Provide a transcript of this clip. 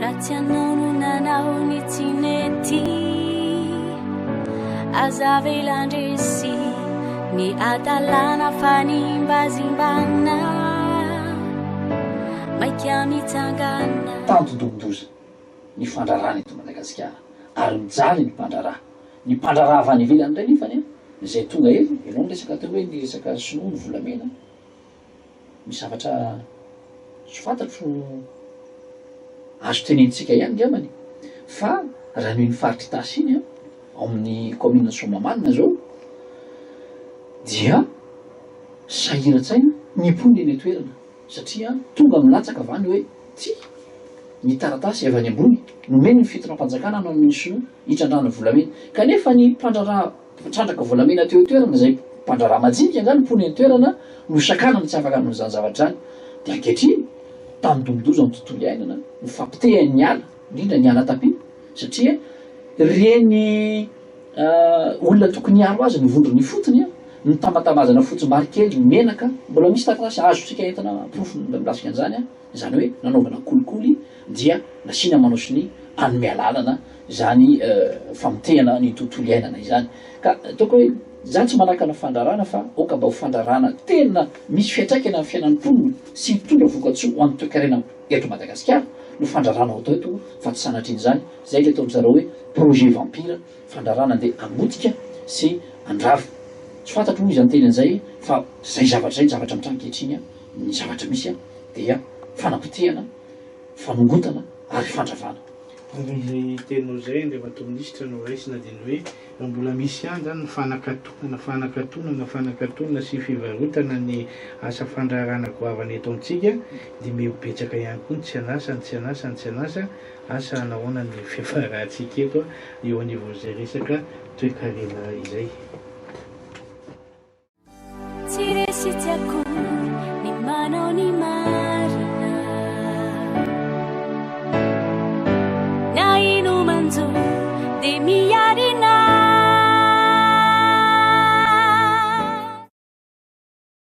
Raha tsy ianao no nanao ny tsy nety, aza avela handresy ny hadalana fanimbazimbana. Maika mitsangana. Tandindomin-doza ny fandrarana eto Madagasikara ary mijaly ny mpandraharaha. Ny mpandraharaha avy any ivelany indray nefany izay tonga eto, ianao niresaka teo hoe ny resaka sinoa ny volamena, Misy zavatra tsy fantatro azo tenenintsika ihany ngambany fa raha ny iny faritra Itasy iny an, ao amin'ny kaominina Soamahamanina zao dia sahiran-tsaina ny mponina eny an-toerana satria tonga milatsaka avy any hoe ty ny taratasy avy any ambony nomeny ny fitondram-panjakana hanao ny sinoa hitrandrahana volamena kanefa ny mpandraharaha Mpitrandraka volamena teo an-toerana izay mpandraharaha majinika angaha ny mponina eny an-toerana no sakanana tsy afaka hanao izany zavatra izany. Dia ankehitriny, tandindomin-doza ny tontolo iainana, ny fahapotehan'ny ala, indrindra ny ala tapia, satria ireny olona tokony hiaro azy ny vondrona ifotony, ny tambatambazana fotsimbary kely, ny menaka, mbola misy taratasy azontsika entina porofo milasika an'izany. Izany hoe nanaovana kolikoly dia nasiana manao sonia hanome alalana izany famotehana ny tontolo iainana izany. Ka ataoko hoe izaho tsy manakana fandrarana fa aoka mba ho fandrarana tena misy fiantraikany amin'ny fiainan'ny mponina sy hitondra vokatsoa ho an'ny toekarena eto Madagasikara no fandrarana ho atao eto fa tsy sanatrian'izany. Izay ilay ataon-dry zareo hoe projet vampire, fandrarana andeha hamotika sy handrava. Tsy fantatro moa iza niteny an'izay fa izay zavatra izay ny zavatra mitranga ankehitriny. Ny zavatra misy dia fanapotehana, fanongotana ary fandravana. Ary izay teninao izay Andriamatoa Minisitra no raisina dia ny hoe raha mbola misy ihany izany ny fanakatonana, fanakatonana, fanakatonana sy fivarotana ny asa fandraharahana goavana eto amintsika dia miha ho betsaka ihany koa ny tsy an'asa, ny tsy an'asa, ny tsy an'asa, asa nahoana ny fiafarahantsika eto eo anivon'izay resaka toekarena izay. Tsy resy tsy akory ny manao ny marina. Na ino manjo dia miady.